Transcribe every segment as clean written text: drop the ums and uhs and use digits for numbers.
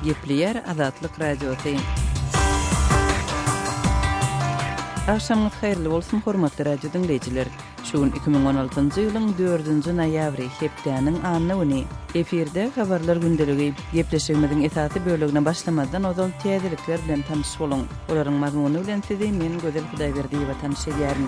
Gepleýär Azatlyk Radiosy. Agşamyňyz haýyrly bolsun, hormatly radio diňleýjiler! Şu gün 2016-njy ýylyň dördünji noýabry, hepdäniň anna güni. Efirde Habarlar gündeligi. Gepleşigimiziň esasy bölegine başlamazdan ozal täzelikler bilen tanyş boluň. Olaryň mazmuny bilen sizi men Gözel Hudaýberdiýewa tanyş edýärin.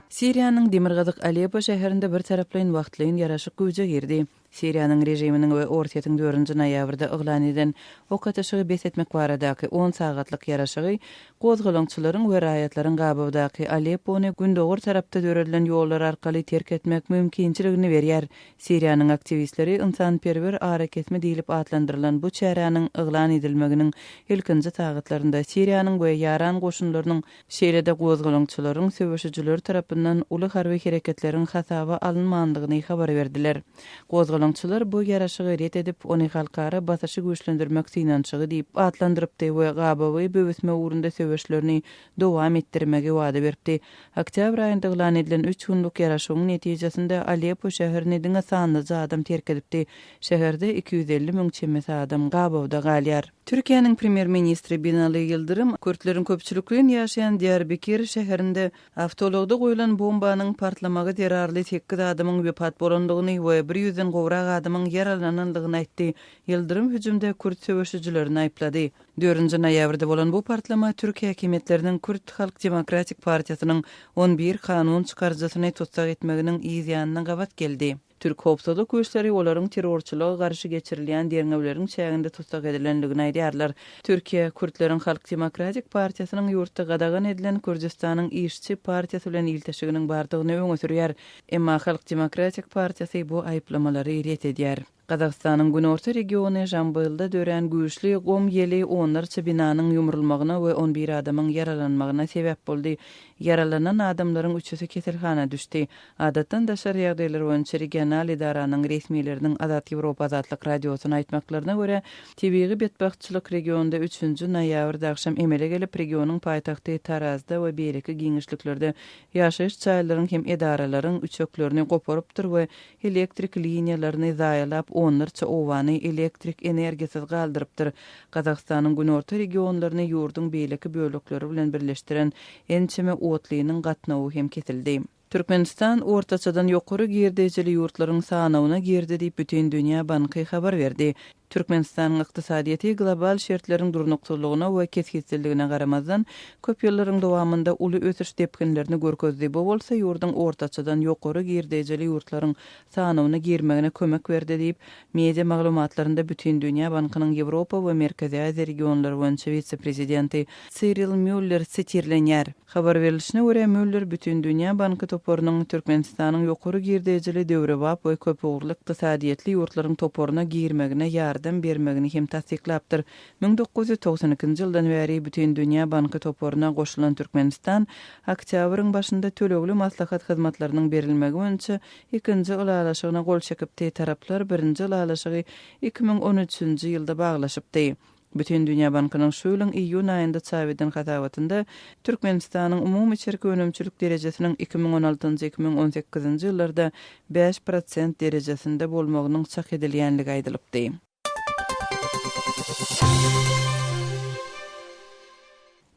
Siriýanyň demirgazyk Aleppo şäherinde bir taraplaýyn wagtlaýyn ýaraşyk güýje girdi. Siriýanyň režiminiň we Orsýetiň dördünji noýabrda yglan eden ok atyşygy bes etmek baradaky on sagatlyk ýaraşygy gozgalaňçylaryň we raýatlaryň gabawdaky Aleppony gündogar tarapda döredilen ýollar arkaly terk etmek mümkinçiligini berýär. Siriýanyň aktiwistleri ynsanperwer arakesme diýlip atlandyrylan bu çäräniň yglan edilmeginiň ilkinji sagatlarynda Siriýanyň we ýaran goşunlarynyň Şeýle-de gozgalaňçylaryň söweşijileri tarapyndan uly harby hereketleriň hasaba alynmandygyny habar berdiler. Gozgalaňçylar bu ýaraşygy ret edip, ony halkara basyşy güýçlendirmek synanyşygy diýip atlandyrypdy we gabawy böwüsmek ugrunda söweşlerini dowam etdirmegi wada beripdi. Oktýabr aýynda yglan edilen üç günlük ýaraşygyň netijesinde Aleppo şäherini diňe sanlyja adam terk edipdi. Şäherde 250 müň çemesi adam gabawda galýar. Türkiýäniň premýer-ministri Binali Ýyldyrym kürtleriň köpçülikleýin ýaşaýan Diýarbekir şäherinde awtoulagda goýlan bombanyň partlamagy zerarly sekiz adamyň wepat bolandygyny we bir ýüzden gowrak adamyň ýaralanandygyny aýtdy. Ýyldyrym hüjümde kürt söweşijilerini aýyplady. Dördünji noýabrda bolan bu partlama türk häkimiýetleriniň Kürt halk demokratik partiýasynyň on bir kanun çykaryjysyny tussag etmeginiň yz ýanyna gabat geldi. Türk howpsuzlyk güýçleri olaryň terrorçylyga garşy geçirilýän derňewleriň çäginde tussag edilendigini aýdýarlar. Türkiýe, kürtleriň Halk demokratik partiýasynyň ýurtda gadagan edilen Kürdüstanyň işçi partiýasy bilen ilteşiginiň bardygyny öňe sürýär. Emma Halk demokratik partiýasy bu aýyplamalary ret edýär. Gazagystanyň günorta regiony Žambylda dörän güýçli gom ýeli onlarça binanyň ýumrulmagyna we on bir adamyň ýaralanmagyna sebäp boldy. Ýaralanan adamlaryň üçüsi keselhana düşdi. Adatdan daşary ýagdaýlar boýunça regional edaranyň resmileriniň Azat Ýewropa Azatlyk Radiosyna aýtmaklaryna görä, tebigy betbagtçylyk regionda üçünji noýabrda agşam emele gelip, regionyň paýtagty Tarazda we beýleki giňişliklerde ýaşaýyş jaýlaryň hem edaralaryň üçeklerini goparypdyr we elektrik liniýalaryny zaýalap, onlarça obany elektrik energiýasyz galdyrypdyr. Gazagystanyň günorta regionlaryny ýurduň beýleki bölekleri bilen birleşdiren ençeme otlynyň gatnawy hem kesildi. Türkmenistan ortaçadan ýokary girdejili ýurtlaryň sanawyna girdi diýip, Bütindünýä banky habar berdi. Türkmenistanyň ykdysadyýeti global şertleriň durnuksyzlygyna we kesgitsizligine garamazdan, köp ýyllaryň dowamynda uly ösüş depginlerini görkezdi, bu bolsa ýurduň ortaçadan ýokary girdejili ýurtlaryň sanawyna girmegine kömek berdi diýip, media maglumatlarynda Bütindünýä bankynyň Ýewropa we Merkezi Aziýa regionlary boýunça wise-prezidenti Siril Mýuller sitirlenýär. Habar berlişine görä, Müller Bütindünýä banky toparynyň Türkmenistanyň ýokary girdejili döwrebap we köpugurly ykdysadyýetli ýurtlaryň toparyna girmegine ýardam bermegini hem tassyklapdyr. 1992-nji ýyldan bäri Bütindünýä banky toparyna goşulan Türkmenistan oktýabryň başynda tölegli maslahat hyzmatlarynyň berilmegi boýunça ikinji ylalaşygyna gol çekipdi. Taraplar birinji ylalaşygy 2013-nji ýylda baglaşypdy. Bütindünýä bankynyň şu ýylyň iýun aýynda çap eden hasabatynda Türkmenistanyň umumy içerki önümçilik derejesiniň 2016-njy, 2018-nji ýyllarda 5 prosent derejesinde bolmagynyň çak edilýänligi aýdylypdy.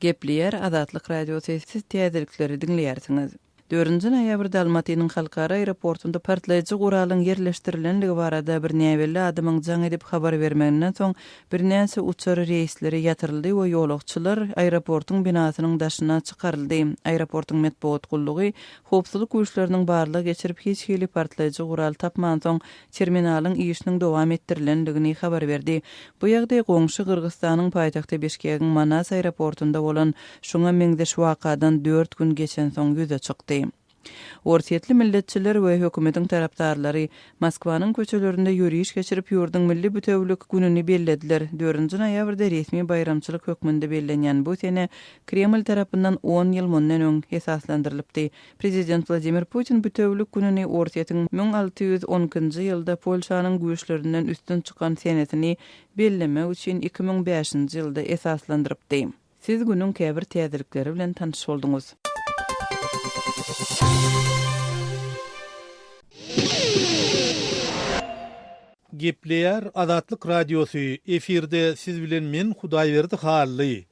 Gepleýär Azatlyk Radiosy, siz täzelikleri diňleýärsiňiz. Dördünji noýabrda Almatynyň halkara aeroportunda partlaýjy guralyň ýerleşdirilenligi barada bir näbelli adamyň jaň edip habar bermeginden soň, birnäçe uçar reýsleri ýatyryldy we ýolagçylar aeroportuň binasynyň daşyna çykaryldy. Aeroportuň metbugat gullugy howpsuzlyk güýçleriniň barlag geçirip, hiç hili partlaýjy gural tapmansoň, terminalyň işiniň dowam etdirilendigini habar berdi. Bu ýagdaý goňşy Gyrgyzystanyň paýtagty Bişkegiň Manas aeroportunda bolan Şuňa meňzeş wakadan dört gün geçensoň ýüze çykdy. Orsýetli milletçiler we hökümetiň tarapdarlary Moskwanyň köçelerinde ýöriş geçirip, ýurduň milli bütewülik gününi bellediler. Dördünji noýabrda resmi baýramçylyk hökmünde bellenýän bu sene Kreml tarapyndan on ýyl mundan öň esaslandyrylypdy. Prezident Wladimir Putin bütewülik gününi Orsýetiň 1612-nji ýylda Polşanyň güýçlerinden üstün çykan senesini bellemek üçin 2005-nji ýylda esaslandyrypdy. Siz günüň käbir täzelikleri bilen tanyş bolduňyz. Gepleýär Azatlyk Radiosy, efirde siz bilen men Hudaýberdi Hally.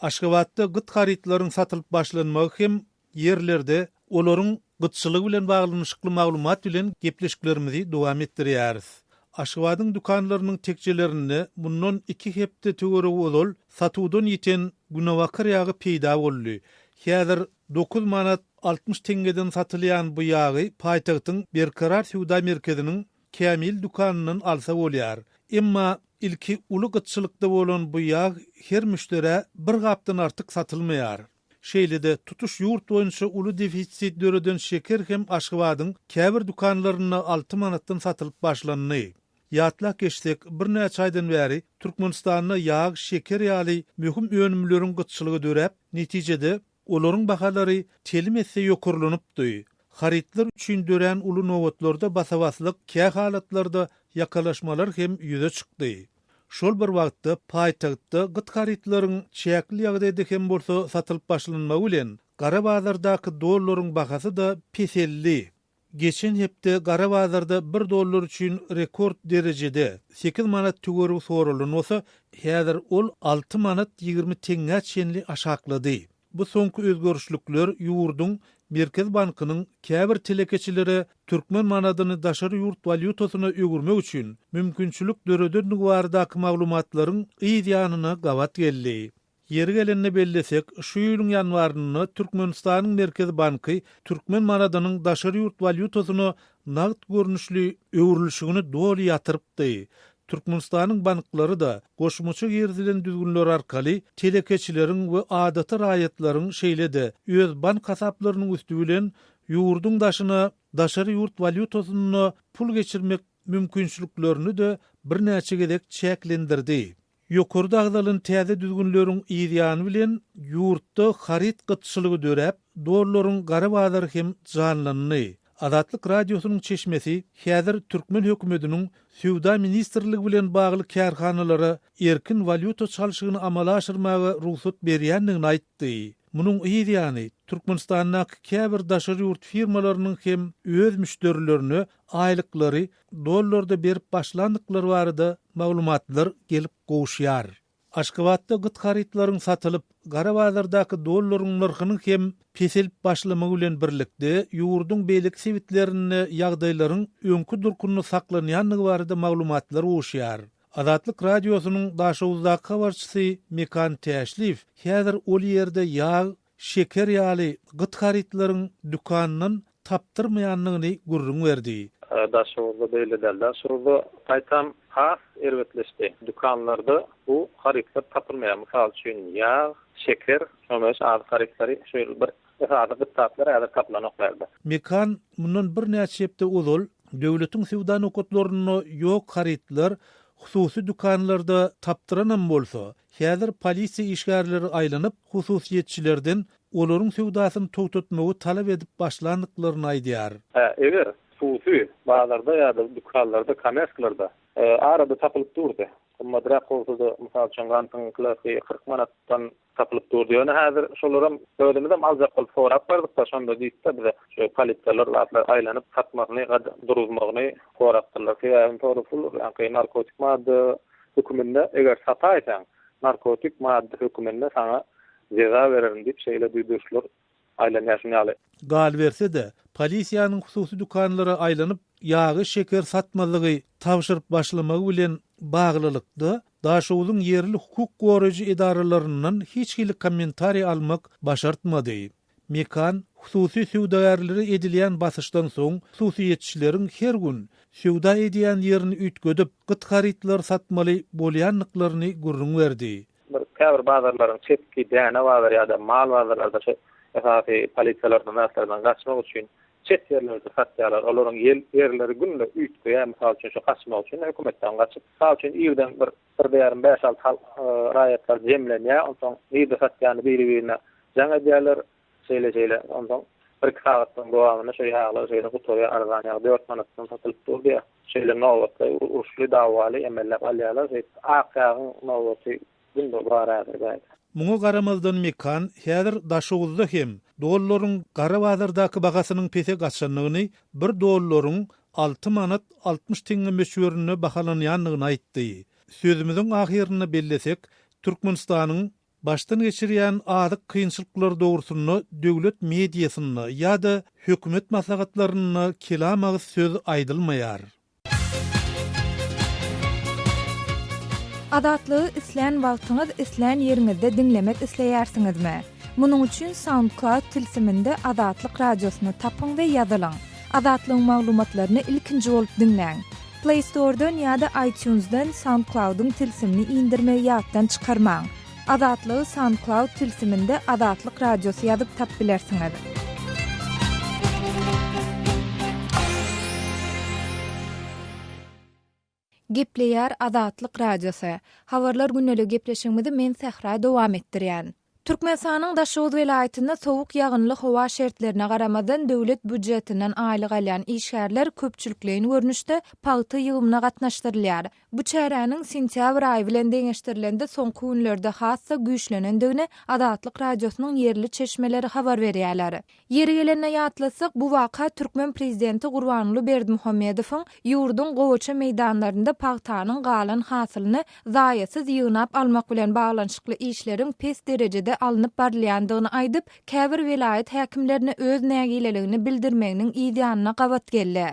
Aşgabatda gyt harytlaryň satylyp başlanmagy hem ýerlerde olaryň gytçylygy bilen baglanyşykly maglumat bilen gepleşiklerimizi dowam etdirýäris. Aşgabadyň dükanlarynyň tekjelerinde mundan iki hepde töweregi ozal satuwdan ýiten günebakar ýagy peýda boldy. Häzir dokuz manat 60 teňňeden satylýan bu ýagy paýtagtyň Berkarar söwda merkeziniň Kämil dükanyndan alsa bolýar. Emma ilki uly gytçylykda bolan bu ýag her müşderä bir gapdan artyk satylmaýar. Şeýle-de, tutuş ýurt boýunça uly defisit döreden şeker hem Aşgabadyň käbir dükanlarynda alty manatdan satylyp başlandy. Ýatlap geçsek, birnäçe aýdan bäri Türkmenistanda ýag, şeker ýaly möhüm önümleriň gytçylygy döräp, netijede, olaryň bahalary telim esse ýokarlanypdy. Harytlar üçin dörän uly nobatlarda basa-baslyk, kähalatlarda ýakalaşmalar hem ýüze çykdy. Şol bir wagtda, paýtagtda gyt harytlaryň çäkli ýagdaýda hem bolsa satylyp başlanmagy bilen, gara bazardaky dollaryň bahasy-da peseldi. Geçen hepde gara bazarda bir dollar üçin rekord derejede, sekiz manat töweregi soralan bolsa, häzir ol alty manat 20 teňňä çenli aşaklady. Bu soňky özgerişlikler ýurduň Merkezi bankynyň käbir telekeçilere türkmen manadyny daşary ýurt walýutasyna öwürmek üçin mümkinçilik döredendigi baradaky maglumatlaryň yz ýanyna gabat geldi. Ýeri gelende bellesek, şu ýylyň ýanwarynda Türkmenistanyň Merkezi banky türkmen manadynyň daşary ýurt walýutasyna nagt görnüşli öwrülişigini doly ýatyrypdy. Türkmenistanyň banklary-da goşmaça girizilen düzgünler arkaly telekeçileriň we adaty raýatlaryň şeýle-de öz bank hasaplarynyň üsti bilen ýurduň daşyna daşary ýurt walýutasynda pul geçirmek mümkinçiliklerini-de birnäçe gezek çäklendirdi. Ýokarda agzalan täze düzgünleriň yz ýany bilen ýurtda haryt gytçylygy döräp, dollaryň gara bazary hem janlandy. Azatlyk Radiosynyň çeşmesi häzir türkmen hökümetiniň Söwda ministrligi bilen bagly kärhanalara erkin walýuta çalşygyny amala aşyrmaga rugsat berýändigini aýtdy. Munuň yz ýany, Türkmenistandaky käbir daşary ýurt firmalarynyň hem öz müşderilerine aýlyklary dollarda berip başlandyklary barada maglumatlar gelip gowuşýar. Aşgabatda gyt harytlaryň satylyp, gara bazardaky dollaryň nyrhynyň hem peselip başlamagy bilen birlikde, ýurduň beýleki sebitlerinde ýagdaýlaryň öňki durkunda saklanýandygy barada maglumatlar gowuşýar. Azatlyk Radiosynyň Daşoguzdaky habarçysy Mekan Täşliýew häzir ol ýerde ýag, şeker ýaly gyt harytlaryň dükandan tapdyrmaýandygyny gürrüň berdi. Daşoguzda beýle däl. Daşoguzda gaýtam has erbetleşdi. Dükanlarda bu harytlar tapylmaýar. Mysal üçin, ýag, şeker, şoňa meňzeş azyk harytlary şu ýyl bir esasy gyt zatlar häzir tapylanok bärde. Mekan mundan birnäçe hepde ozal döwletiň söwda nokatlarynda ýok harytlar hususy dükanlarda tapdyranam bolsa, Häzir polisiýa işgärleri aýlanyp, hususyýetçilerden olaryň söwdasyny togtatmagy talap edip başlandyklaryny aýdýar. Hä, eger hususy bazarda ýa-da dükanlarda, kommerskilarda arada tapylyp durdy. Gymmadrak bolsa-da, mysal üçin, gantyň kilosy 40 manatdan tapylyp durdy. Ýöne häzir şolaram özümizem aljak bolup sorap bardyk-da, şonda diýdi-de bize, şu polisiýalar zatlar aýlanyp satmasyny, duruzmagyny sorapdyrlar. Sebäbi sorasy, ýaňky narkotik madda höküminde eger sataýsaň, narkotik madda höküminde saňa jeza bererin diýip şeýle duýduryşlar aýlanýar şuny ýaly. Galyberse-de, polisiýanyň hususy dükanlara aýlanyp, ýagy, şeker satmazlygy tabşyryp başlamagy bilen baglylykda, Daşoguzyň ýerli hukuk goraýjy edaralaryndan hiç hili kommentariý almak başartmady. Mekan hususy söwdagärlere edilýän basyşdan soň, hususyýetçileriň her gün söwda edýän ýerini üýtgedip, gyt harytlary satmaly bolýandyklaryny gürrüň berdi. Bir käbir bazarlaryň çetki däne bazary ýa-da mal bazarlarda şu esasy polisiýalardan zatlardan gaçmak üçin çet ýerlerde satýarlar. Olaryň ýel ýerleri günde üýtgeýär. Mysal üçin şu gaçmak üçin hökümetden gaçyp, mysal üçin irden bir birde ýarym bäş-alty halk raýatlar jemlenýär. Onsoň nirde satýanyny biri-birine Jaň edýärler, şeýle-şeýle. Onsoň bir-iki sagatlaryň dowamynda şo ýaglar şeýle gutarýar, arzan ýag dört manatdan satylyp dur diýýär. Şeýle nobatly, uruşly, dawaly emelläp alýarlar. Şeýdip, ak ýagyň nobaty günde bar häzir bärde. Muňa garamazdan Mekan häzir Daşoguzda hem dollaryň gara bazardaky bahasynyň pese gaçandygyny, bir dollaryň 6 manat 60 teňňe möçberinde bahalanýandygyny aýtdy. Sözümiziň ahyrynda bellesek, Türkmenistanyň başdan geçirýän azyk kynçylyklary dogrusynda döwlet mediasynda ýa-da hökümet maslahatlarynda kelam agyz söz aýdylmaýar. Azatlygy islän wagtyňyz, islän ýeriňizde diňlemek isleýärsiňizmi? Munuň üçin SoundCloud tilsiminde Azatlyk Radiosyny tapyň we ýazylyň. Azatlygyň maglumatlaryny ilkinji bolup diňläň. Play Store-dan ýa-da iTunes-dan SoundCloud-yň tilsimini indirmegi ýatdan çykarmaň. Azatlygy SoundCloud tilsiminde Azatlyk Radiosy ýazyp tap bilersiňiz. Gepleýär Azatlyk Radiosy. Habarlar gündeligi gepleşigimizi men Sähra dowam etdirýän. Türkmenistanyň Daşoguz welaýatynda sowuk ýagynly howa şertlerine garamazdan döwlet býujetinden aýlyk alýan işgärler köpçülikleýin görnüşde pagta ýygymyna gatnaşdyrylýar. Bu çäräniň sentýabr aýy bilen deňeşdirilende soňky günlerde has-da güýçlenendigini Azatlyk Radiosynyň ýerli çeşmeleri habar berýärler. Ýeri gelende ýatlatsak, bu waka türkmen prezidenti Gurbanguly Berdimuhamedowyň ýurduň gowaça meýdanlarynda pagtanyň galan hasylyny zaýasyz ýygnap almak bilen baglanyşykly işleriň pes derejede alnyp barylýandygyny aýdyp, käbir welaýat häkimlerine öz nägileligini bildirmeginiň yz ýanyna gabat geldi.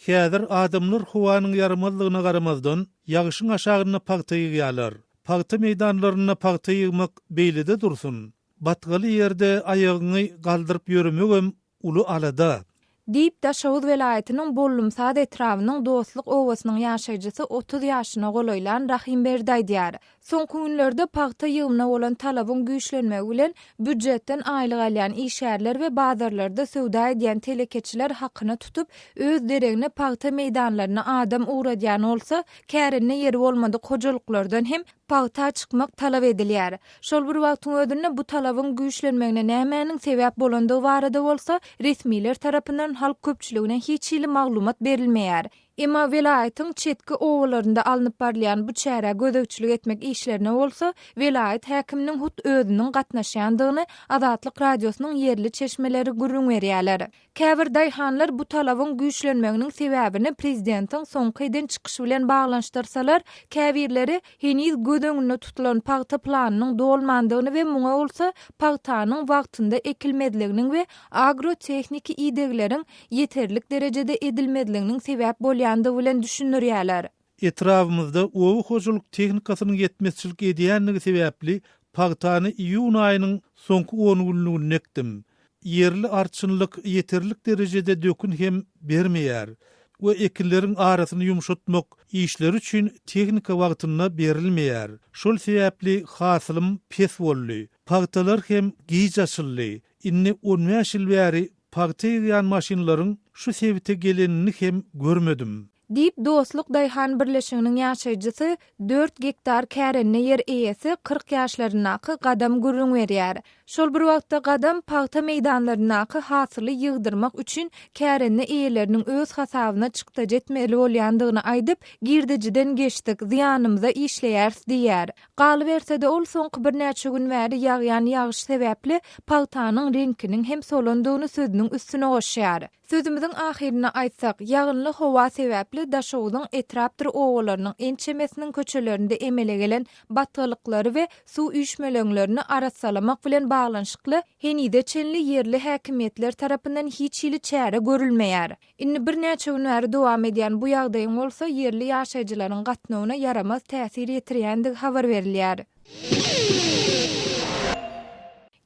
Häzir adamlar howanyň ýaramazlygyna garamazdan, ýagyşyň aşagynda pagta ýygýarlar. Pagta meýdanlarynda pagta ýygmak beýlede dursun, Batgaly ýerde aýagyňy galdyryp ýöremegem uly alada. Diýip, Daşoguz welaýatynyň Bollumsaz etrabynyň Dostluk obasynyň ýaşaýjysy 30 ýaşyna golaýlan Rahymberdi aýdýar. Soňky günlerde pagta ýygymyna bolan talabyň güýçlenmegi bilen, býujetden aýlyk alýan işgärler we bazarlarda söwda edýän telekeçiler hakyna tutup, öz deregine pagta meýdanlaryna adam ugradýan bolsa, kärende ýeri bolmadyk hojalyklardan hem pagta çykmak talap edilýär. Şol bir wagtyň özünde bu talabyň güýçlenmegine nämäniň sebäp bolandygy barada bolsa resmiler tarapyndan halk köpçüligine hiç hili maglumat berilmeýär. Emma welaýatyň çetki obalarynda alnyp barylýan bu çärä gözegçilik etmek işlerine bolsa welaýat häkiminiň hut özüniň gatnaşýandygyny Azatlyk Radiosynyň ýerli çeşmeleri gürrüň berýärler. Käbir daýhanlar bu talabyň güýçlenmeginiň sebäbini prezidentiň soňky eden çykyşy bilen baglanyşdyrsalar, käbirleri heniz göz öňünde tutulan pagta planynyň dolmandygyny we muňa bolsa pagtanyň wagtynda ekilmezliginiň we agro-tehniki idegleriň ýeterlik derejede edilmezliginiň sebäp bolýandygy bilen düşündirýärler. Etrabymyzda oba hojalyk tehnikasynyň ýetmezçilik edýändigi sebäpli pagtany iýun aýynyň soňky on günlüginde ekdim. Ýerli arçynlyk ýeterlik derejede dökün hem bermeýär we ekinleriň arasyny ýumşatmak işleri üçin tehnika wagtynda berilmeýär. Şol sebäpli hasylym pes boldy. Pagtalar hem giç açyldy. Indi on bäş ýyl bäri pagta ýygýan maşynlaryň şu sebite gelenini hem görmedim. Diýip, Dostluk daýhan birleşiginiň ýaşaýjysy, dört gektar kärende ýer eýesi, 40 ýaşlaryndaky Gadam gürrüň berýär. Şol bir wagtda Gadam pagta meýdanlaryndaky hasyly ýygdyrmak üçin kärende eýeleriniň öz hasabyna çykdajy etmeli bolýandygyny aýdyp, Girdejiden geçdik, zyýanymyza işleýäris diýýär. Galyberse-de, ol soňky birnäçe gün bäri ýagýan ýagyş sebäpli pagtanyň reňkiniň hem solandygyny sözüniň üstüne goşýar. Sözümiziň ahyrynda aýtsak, ýagynly howa sebäpli Daşoguzyň etrapdyr obalarynyň ençemesiniň köçelerinde emele gelen batgalyklary we suw üýşmeleňlerini arassalamak bilen baglanyşykly henize çenli ýerli häkimiýetler tarapyndan hiç hili çäre görülmeýär. Indi birnäçe gün bäri dowam edýän bu ýagdaýyň bolsa ýerli ýaşaýjylaryň gatnawyna ýaramaz täsir ýetirýändigi habar berilýär.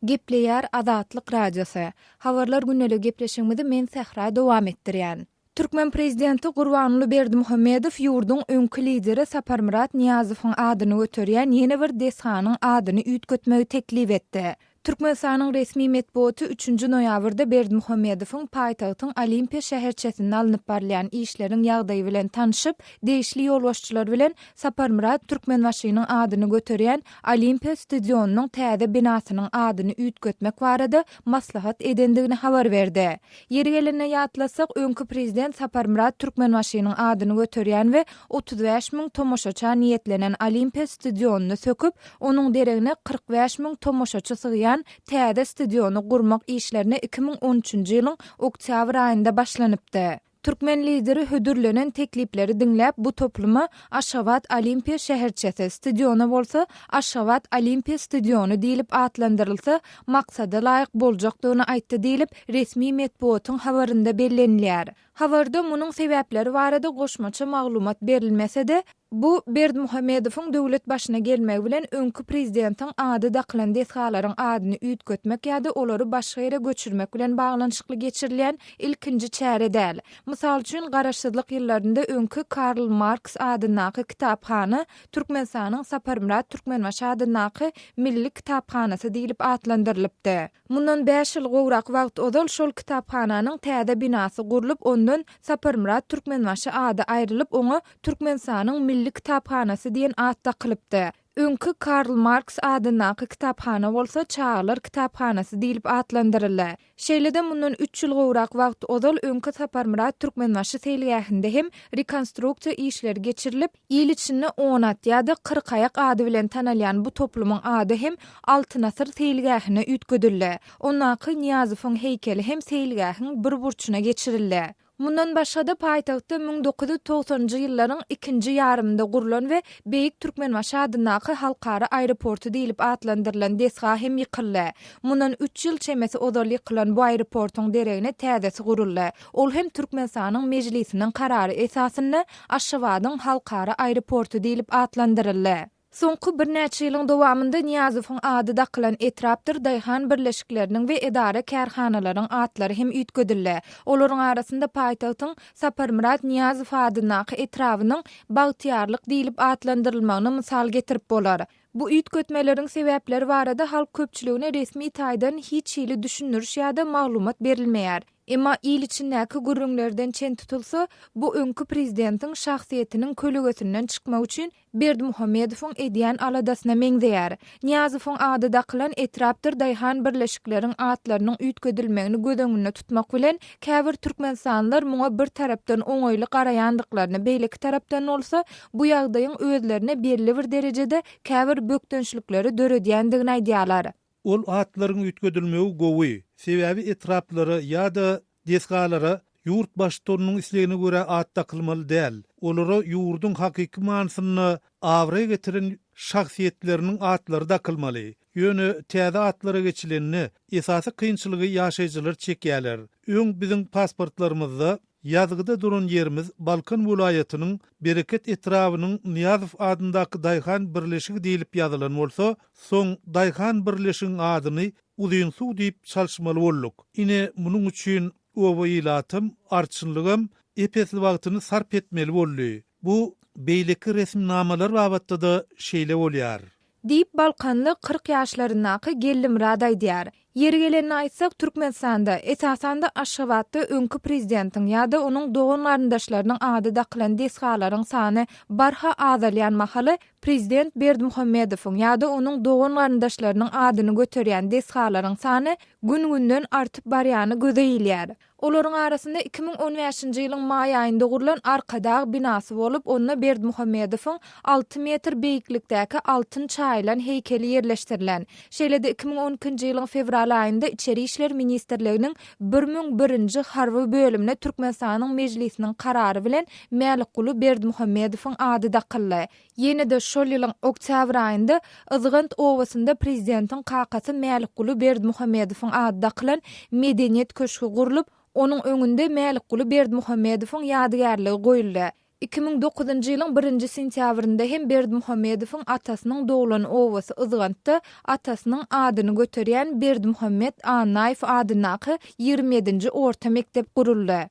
Gepleýär Azatlyk Radiosy. Habarlar gündeligi gepleşigimizi men Sähra dowam etdirýän. Türkmen prezidenti Gurbanguly Berdimuhamedow ýurduň öňki lideri Saparmyrat Nyýazowyň adyny göterýän ýene bir desganyň adyny üýtgetmegi teklip etdi. Türkmenistanyň resmi metbugaty üçünji noýabrda Berdimuhamedowyň paýtagtyň Olimpiýa şäherçesinde alnyp barylýan işleriň ýagdaýy bilen tanşyp, degişli ýolbaşçylar bilen Saparmyrat Türkmenbaşynyň adyny göterýän Olimpiýa stadionynyň täze binasynyň adyny üýtgetmek barada maslahat edendigini habar berdi. Ýeri gelende ýatlatsak, öňki prezident Saparmyrat Türkmenbaşynyň adyny göterýän we 35 müň tomaşaça niýetlenen Olimpiýa stadionyny söküp, onuň deregine 45 müň tomaşaçy sygýan täze stadiony gurmak işlerine 2013-nji ýylyň oktýabr aýynda başlanypdy. Türkmen Lideri hödürlenen teklipleri diňläp, bu topluma Aşgabat Olimpiýa şäherçesi, stadiona bolsa Aşgabat Olimpiýa stadiony diýlip atlandyrylsa, maksada laýyk boljakdygyny aýtdy diýlip, resmi metbugatyň habarynda bellenilýär. Habarda munuň sebäpleri barada goşmaça maglumat berilmese-de, bu Berdimuhamedowyň döwlet başyna gelmegi bilen öňki prezidentiň ady dakylan desgalaryň adyny üýtgetmek ýa-da olary başga ýere göçürmek bilen baglanyşykly geçirilýän ilkinji çäre däl. Mysal üçin, garaşsyzlyk ýyllarynda öňki Karl Marks adyndaky kitaphana Türkmenistanyň Saparmyrat Türkmenbaşy adyndaky Milli kitaphanasy diýlip atlandyrylypdy. Mundan bäş ýyl gowrak wagt ozal şol kitaphananyň täze binasy gurlup, ondan Saparmyrat Türkmenbaşy ady aýrylyp, oňa Türkmenistanyň Milli kitaphanasy diýen at dakylypdy. Öňki Karl Marks adyndaky kitaphana bolsa Çagalar kitaphanasy diýlip atlandyryldy. Şeýle-de mundan üç ýyl gowrak wagt ozal öňki Saparmyrat Türkmenbaşy seýilgähinde hem rekonstruksiýa işleri geçirilip, il içinde Onat ýa-da Kyrkaýak ady bilen tanalýan bu toplumyň ady hem Altyn asyr seýilgähine üýtgedildi. Ondaky Nyýazowyň heýkeli hem seýilgähiň bir burçuna geçirildi. Mundan başga-da, paýtagtda 1990-njy ýyllaryň ikinji ýarymynda gurlan we Beýik Türkmenbaşy adyndaky halkara aeroporty diýlip atlandyrylan desga hem ýykyldy. Mundan üç ýyl çemesi ozal ýykylan bu aeroportuň deregine täzesi guruldy. Ol hem Türkmenistanyň Mejlisiniň karary esasynda Aşgabadyň halkara aeroporty diýlip atlandyryldy. Soňky birnäçe ýylyň dowamynda Nyýazowyň ady dakylan etrapdyr daýhan birleşikleriniň we edara-kärhanalaryň atlary hem üýtgedildi. Olaryň arasynda paýtagtyň Saparmyrat Nyýazow adyndaky etrabynyň Bagtyýarlyk diýlip atlandyrylmagyny mysal getirip bolar. Bu üýtgetmeleriň sebäpleri barada halk köpçüligine resmi taýdan hiç hili düşündiriş ýa-da maglumat berilmeýär. Emma il içindäki gürrüňlerden çen tutulsa, bu öňki prezidentiň şahsyýetiniň kölegesinden çykmak üçin Berdimuhamedowyň edýän aladasyna meňzeýär. Nyýazowyň ady dakylan etrapdyr daýhan birleşikleriň atlarynyň üýtgedilmegini göz öňünde tutmak bilen, käbir türkmenistanlylar muňa bir tarapdan oňaýly garaýandyklaryny, beýleki tarapdan bolsa, bu ýagdaýyň özlerine belli bir derejede käbir bökdençlikleri döredýändigini aýdýarlar. Ol atlaryň üýtgedilmegi gowy, sebäbi etraplara ýa-da desgalara ýurt baştutanynyň islegine görä at dakylmaly däl, olara ýurduň hakyky manysynda abraý getiren şahsyýetleriniň atlary dakylmaly. Ýöne täze atlara geçilende, esasy kynçylygy ýaşaýjylar çekýärler. Öň biziň pasportlarymyzda Ýazgyda duran ýerimiz Balkan welaýatynyň Bereket etrabynyň Nyýazow adyndaky daýhan birleşigi diýlip ýazylan bolsa, soň daýhan birleşigiň adyny Uzynsuw diýip çalyşmaly bolduk. Ine, munuň üçin oba ilatam, arçynlygam ep-esli wagtyny sarp etmeli boldy. Bu beýleki resminamalar babatda-da şeýle bolýar. Diýip, balkanly 40 ýaşlaryndaky Geldimyrat aýdýar. Ýeri gelende aýtsak, Türkmenistanda, esasanda Aşgabatda öňki prezidentiň ýa-da onuň dogan-garyndaşlarynyň ady dakylan desgalaryň sany barha azalýan mahaly, prezident Berdimuhamedowyň ýa-da onuň dogan-garyndaşlarynyň adyny göterýän desgalaryň sany gün-günden artyp barýany göze ilýär. Olaryň arasynda 2015-nji ýylyň maý aýynda gurlan Arkadag binasy bolup, onda Berdimuhamedowyň alty metr beýiklikdäki altyn çaýylan heýkeli ýerleşdirilen. Şeýle-de 2012-nji ýylyň fewral aýynda Içeri işler ministrliginiň 1001-nji harby bölümine Türkmenistanyň Mejlisiniň karary bilen Mälikguly Berdimuhamedowyň ady dakyldy. Ýene-de şol ýylyň oktýabr aýynda Yzgant obasynda prezidentiň kakasy Mälikguly Berdimuhamedowyň ady dakylan Medeniýet köşgi gurlup, onuň öňünde Mälikguly Berdimuhamedowyň ýadygärligi goýuldy. 2009-njy ýylyň birinji sentýabrynda hem Berdimuhamedowyň atasynyň doglan obasy Yzgantda atasynyň adyny göterýän Berdimuhamet Annaýew adyndaky ýigrimi ýedinji orta mekdep guruldy.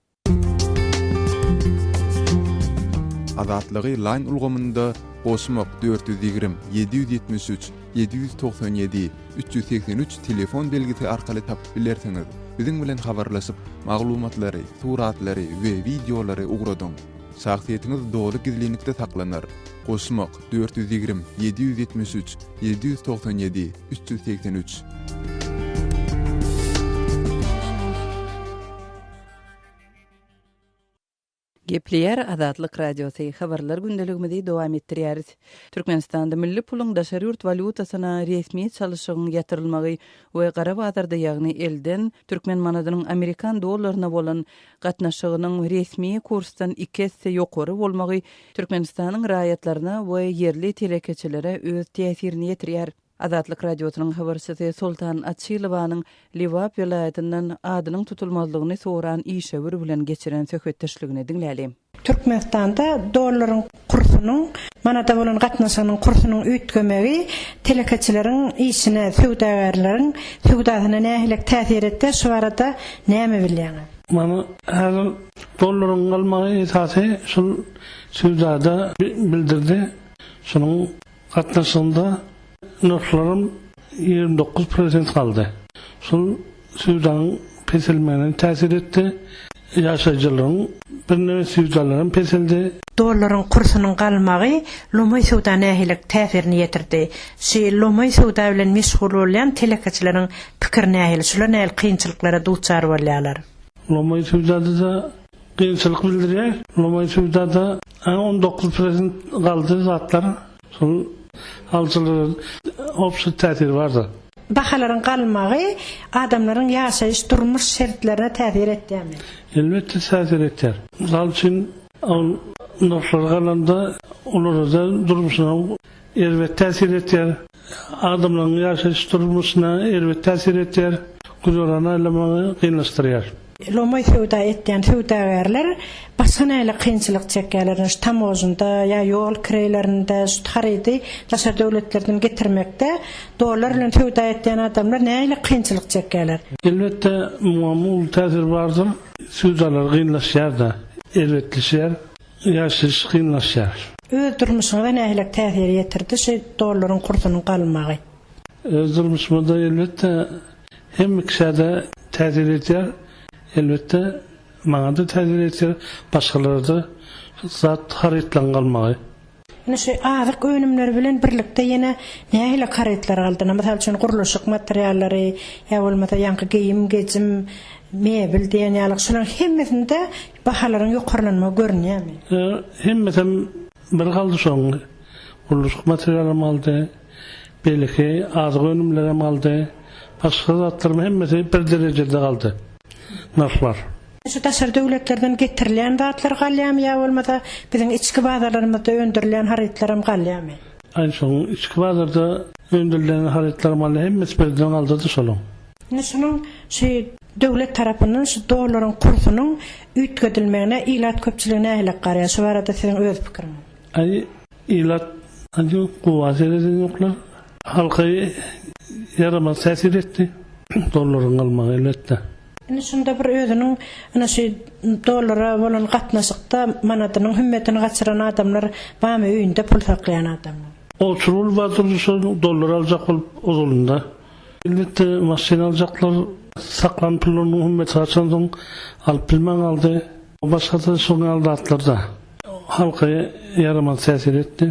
Azatlygy Line ulgamynda goşmak 420 773 797 383 telefon belgisi arkaly tapyp bilersiňiz. Biziň bilen habarlaşyp, maglumatlary, suratlary we wideolary ugradyň. Şahsyýetiňiz doly gizlinlikde saklanar. Goşmak 420 773 797 383. Gepleýär Azatlyk Radiosy, Habarlar gündeligimizi dowam etdirýäris. Türkmenistanda milli puluň daşary ýurt walýutasyna resmi çalyşygyň ýatyrylmagy we gara bazarda ýagny elden türkmen manadynyň amerikan dollaryna bolan gatnaşygynyň resmi kursdan iki esse ýokary bolmagy Türkmenistanyň raýatlaryna we ýerli telekeçilere öz täsirini ýetirýär. Azatlyk Radiosynyň habarçysy Soltan Açylowanyň Lebap welaýatyndan adynyň tutulmazlygyny soran işewür bilen geçiren söhbetdeşligini diňläli. Türkmenistanda dollaryň kursunyň manada bolan gatnaşygynyň kursunyň üýtgemegi telekeçileriň işine, söwdagärleriň söwdasyna nähili täsir etýär, şu barada näme bilýäňiz? Mana häzir dollaryň galmagy esasy şul söwdada bildirdi. Şunuň gatnaşygynda nyrhlaram 29 prosent galdy. Şol söwdanyň peselmegine täsir etdi. Ýaşaýjylaryň birneme söwdalaram peseldi. Dollaryň kursunyň galmagy lomaý söwda nähili täsirini ýetirdi? Şu lomaý söwda bilen meşgul bolýan telekeçileriň pikiri nähili? Şular nähili kynçylyklara duçar bolýarlar? Lomaý söwdada-da kynçylyk bildirýär. Lomaý söwdada 19 prosent galdy zatlar. Şol alyjylara obşi täsiri bardyr. Bahalaryň galmagy adamlaryň ýaşaýyş, durmuş şertlerine täsir etýärmi? Elbetde täsir etýär. Mysal üçin, ol nyrhlar galanda olara-da durmuşyna erbet täsir etýär. Adamlaryň ýaşaýyş durmuşyna erbet täsir etýär, güzeran aýlamagy kynlaşdyrýar. Lomaý söwda etýän söwdagärler başga nähili kynçylyk çekýärler? Ine, şu tamožnda ýa ýol kireýlerinde şu harydy daşary döwletlerden getirmekde dollar bilen söwda etýän adamlar nähili kynçylyk çekýärler? Elbetde, muňam uly täsiri bardyr. Söwdalar kynlaşýar-da, erbetleşýär, ýaşaýyş kynlaşýar. Öz durmuşyňyza nähili täsir ýetirdi şu dollaryň kursunyň galmagy? Öz durmuşyma-da elbetde Hemme kişä-de täsir edýär. Elbetde, maňa-da täsir edýär, başgalara-da zat harytlaryň galmagy. Ine şu azyk önümleri bilen birlikde ýene nähili harytlar galdy? Mysal üçin, gurluşyk materiallary ýa bolmasa ýaňky geýim-gejim, mebel diýen ýaly şolaryň hemmesinde bahalaryň ýokarlanmagy görünýärmi? Hemmesem bir galdy şoň. Gurluşyk materialam galdy. Beýleki azyk önümlerem galdy. Başga zatlaryň hemmesi bir derejede galdy nyrhlar. Şu daşary döwletlerden getirilýän zatlar galýarmy ýa bolmasa biziň içki bazarlarymyzda öndürilýän harytlaram galýarmy? Aý şoň içki bazarda öndürilýän harytlaram galdy hemmesi birden galdydy şolaň. Indi şunuň şu döwlet tarapyndan şu dollaryň kursunyň üýtgedilmegine ilat köpçüligi nähili garaýar? Şu barada siziň öz pikiriňiz. Aý Ilat aýdyň gowa seredenoklar. Halka ýaramaz täsir etdi. Dollaryň galmagy elbetde. Indi şunda bir özüniň ine şu dollara bolan gatnaşykda manadynyň hümmetini gaçyran adamlar barmy öýünde pul saklaýan adamlar. Oturul bardyr şol dollar aljak bolup ozalynda. Elbetde maşyn aljaklar saklan pullarynyň hümmeti gaçansoň alyp bilmän galdy. Başgada şoň ýaly zatlarda. Halka ýaramaz täsir etdi.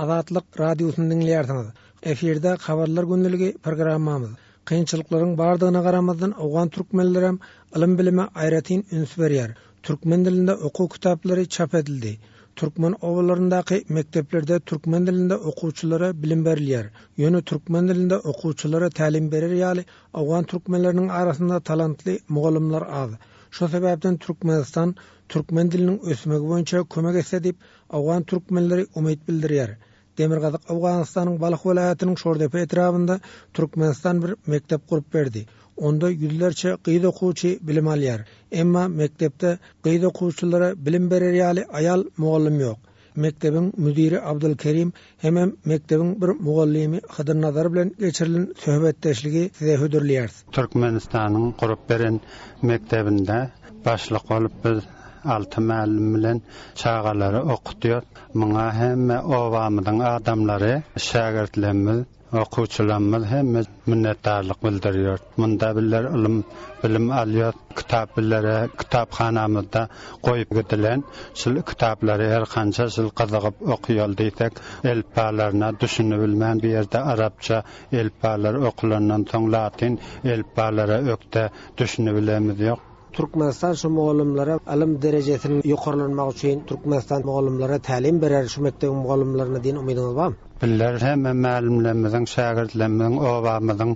Azatlyk Radiosyny diňleýärsiňiz. Efirde Habarlar gündeligi programmamyz. Kynçylyklaryň bardygyna garamazdan owgan türkmenlerem ylym-bilime aýratyn üns berýär. Türkmen dilinde okuw kitaplary çap edildi. Türkmen obalaryndaky mekdeplerde türkmen dilinde okuwçylara bilim berilýär. Ýöne türkmen dilinde okuwçylara tälim berer ýaly owgan türkmenleriniň arasynda talantly mugallymlar az. Şo sebäpden Türkmenistan türkmen diliniň ösmegi boýunça kömek etse diýip, owgan türkmenleri umyt bildirýär. Demirgazyk Owganystanyň Balh welaýatynyň Şordepe etrabynda Türkmenistan bir mekdep gurup berdi. Onda ýüzlerçe gyz okuwçy bilim alýar. Emma mekdepde gyz okuwçylara bilim berer ýaly aýal mugallym ýok. Mekdebiň müdiri Abdulkerim hemem mekdebiň bir mugallymy Hydyr Nazar bilen geçirilen söhbetdeşligi size hödürleýäris. Türkmenistanyň gurup beren mekdebinde başlyk bolup biz alty mälim bilen çagalary okutýas. Muňa hemme obamyzyň adamlary, şägirtlerimiz, okuwçylarymyz hemme minnetdarlyk bildirýär. Munda bizler ylym, bilim alýas. Kitap bizlere kitaphanamyzda goýup gidilen. Şul kitaplary her kança şul gyzygyp okaýaly diýsek, elipbalaryna düşünibilmän bu ýerde arapça elipbalar okulandan soň latyn elipbalara ökde düşünibilemizýok. Türkmenistan şu mugallymlara ylym derejesiniň ýokarlanmagy üçin Türkmenistan mugallymlara tälim berer şu mekdebiň mugallymlaryna diýen umydyňyz barmy? Bizler hemme mälimlerimiziň, şägirtlerimiziň, obamyzyň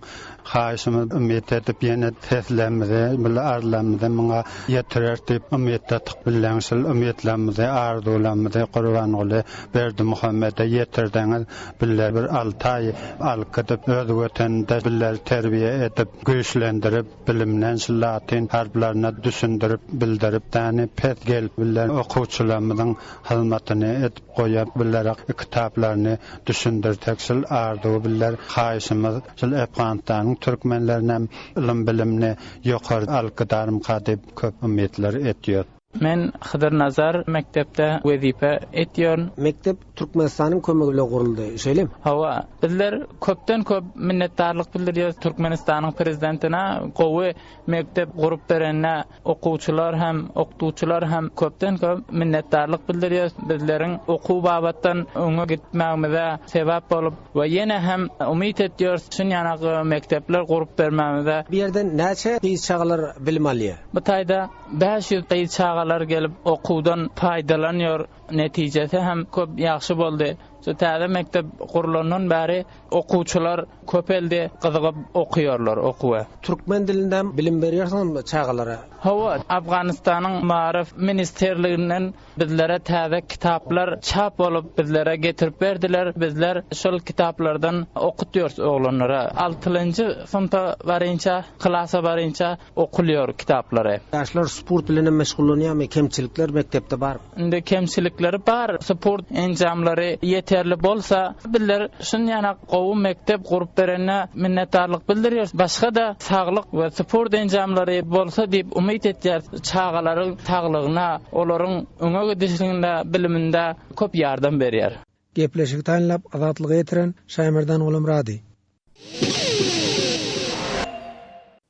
haýyşymyz umyt edip ýene seslerimizi, bile arzlarymyzy muňa ýetireris diýip umytdadyk. Bileň şul umytlarymyzy, arzuwlarymyzy Gurbanguly Berdimuhamede ýetirseňiz bizler bir alty aý alyp gidip öz weteninde bizleri terbiýe edip, güýçlendirip, bilimden şu latyn harplaryna düşündirip, bildirip däni pes gelip bilen okuwçylarymyzyň hyzmatyny edip goýup bizlere kitaplaryny düşündirsek şul arzuwy bizler haýyşymyz şul Efganystanyň türkmenlerinem ylym bilimini ýokary alyp gidarmyka diýip köp umytlar etýär. Men Hydyr Nazar mekdepde wezipe etýärin. Mekdep Türkmenistanyň kömegi bilen guruldy, şeýlemi? Hawa. Bizler köpden köp minnetdarlyk bildirýäris Türkmenistanyň Prezidentine gowy mekdep gurup berenine okuwçylar hem, okutuwçylar hem köpden köp minnetdarlyk bildirýäris. Bizleriň okuw babatdan öňe gitmegimize sebäp bolup we ýene hem umyt etýäris şunýanak mekdepler gurup bermegimize. Bu ýerden näçe gyz çagalar bilim alýar? Bu taýda 500 gyz çagalar gelip okuwdan paýdalanýar. Netijesi hem köp ýagşy boldy. Şu täze mekdep gurlandan bäri okuwçylar köpeldi, gyzygyp okaýarlar okuwa. Türkmen dilinde hem bilim berýärsiňizmi çagalara? Hawa, Afganystanyň Maarif ministrliginden bizlere täze kitaplar çap bolup bizlere getirip berdiler. Bizler şol kitaplardan okutýarys oglanlara. Altylynjy synpa barynça, klasa barynça okulýar kitaplary. Ýaşlar sport bilen hem meşgullanýarmy? Kemçilikler mekdepde barmy? Indi kemçilikleri bar. Sport enjamlary ýeterli bolsa, bizler şunýanak gowy mekdep gurup berenine minnetdarlyk bildirýäris. Başga-da saglyk we sport enjamlary bolsa diýip umyt etýäris. Çagalaryň saglygyna, olaryň öňe gidişliginde, biliminde köp ýardam berýär. Gepleşigi taýynlap Azatlyga ýetiren Şaýmerdan Gulamyrady.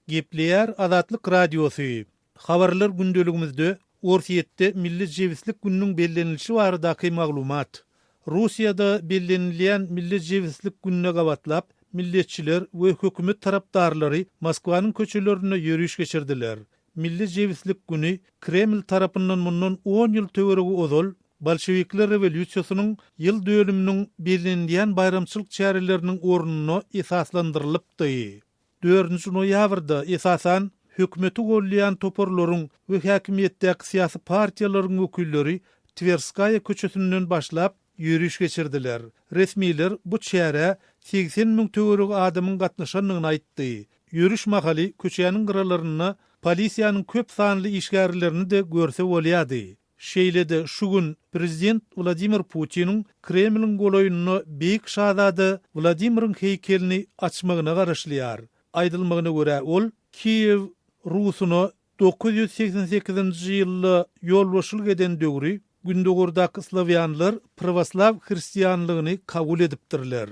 Gepleýär Azatlyk Radiosy, Habarlar gündeligimizde Orsýetde Milli jebislik gününiň bellenilişi baradaky maglumat. Russiýada bellenilýän Milli jebislik gününe gabatlap, milletçiler we hökümet tarapdarlary Moskwanyň köçelerinde ýöriş geçirdiler. Milli jebislik güni Kreml tarapyndan mundan on ýyl töweregi ozal bolşewikler rewolýusiýasynyň ýyl dönüminiň bellenilýän baýramçylyk çäreleriniň ornuna esaslandyrylypdy. Dördünji noýabrda, esasan, hökümeti goldaýan toparlaryň we häkimiýetdäki syýasy partiýalaryň wekilleri Twerskaýa köçesinden başlap, ýöriş geçirdiler. Resmiler bu çärä 80 müň töweregi adamyň gatnaşandygyny aýtdy. Ýöriş mahaly köçäniň gyralarynda polisiýanyň köp sanly işgärlerini-de görse bolýardy. Şeýle-de şu gün prezident Wladimir Putiniň Kremliň golaýynda Beýik şazada Wladimiriň heýkelini açmagyna garaşylýar. Aýdylmagyna görä, ol Kiýew Rusuna 988-nji ýylda ýolbaşçylyk eden döwri gündogardaky slawýanlar prawoslaw hristianlygyny kabul edipdirler.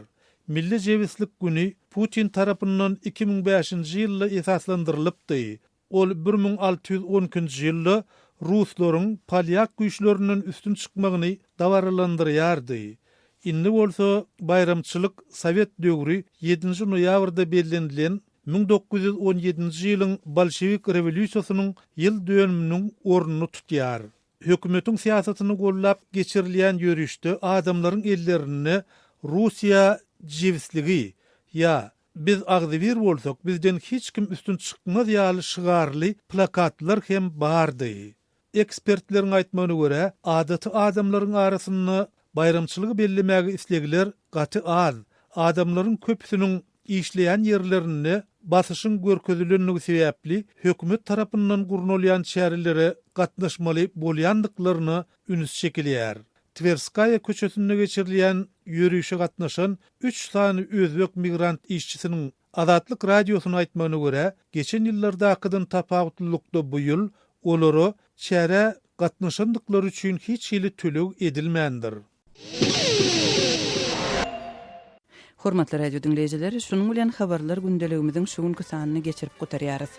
Milli jebislik güni Putin tarapyndan 2005-nji ýylda esaslandyrylypdy. Ol 1612-nji ýylda ruslaryň polýak güýçlerinden üstün çykmagyny dabaralandyrýardy. Indi bolsa baýramçylyk sowet döwri ýedinji noýabrda bellenilen 1917-nji ýylyň bolşewik rewolýusiýasynyň ýyl dönüminiň ornuny tutýar. Hökümetiň syýasatyny goldap geçirilýän ýörişde adamlaryň ellerinde Russiýa jebisligi ýa Biz agzybir bolsak, bizden hiç kim üstün çykmaz ýaly şygarly plakatlar hem bardy. Ekspertleriň aýtmagyna görä, adaty adamlaryň arasynda baýramçylygy bellemäge islegler gaty az. Adamlaryň köpüsiniň işleýän ýerlerinde basyşyň görkezilendigi sebäpli hökümet tarapyndan gurnalýan çärelere gatnaşmaly bolýandyklaryna üns çekilýär. Twerskaýa köçesinde geçirilýän ýörişe gatnaşan üç sany özbek migrant işçisiniň Azatlyk Radiosyna aýtmagyna görä, geçen ýyllardakydan tapawutlylykda bu ýyl olara çärä gatnaşandyklary üçin hiç hili töleg edilmändir. Hormatly radio diňleýjiler, şunuň bilen Habarlar gündeligimiziň şu günki sanyny geçirip gutarýarys.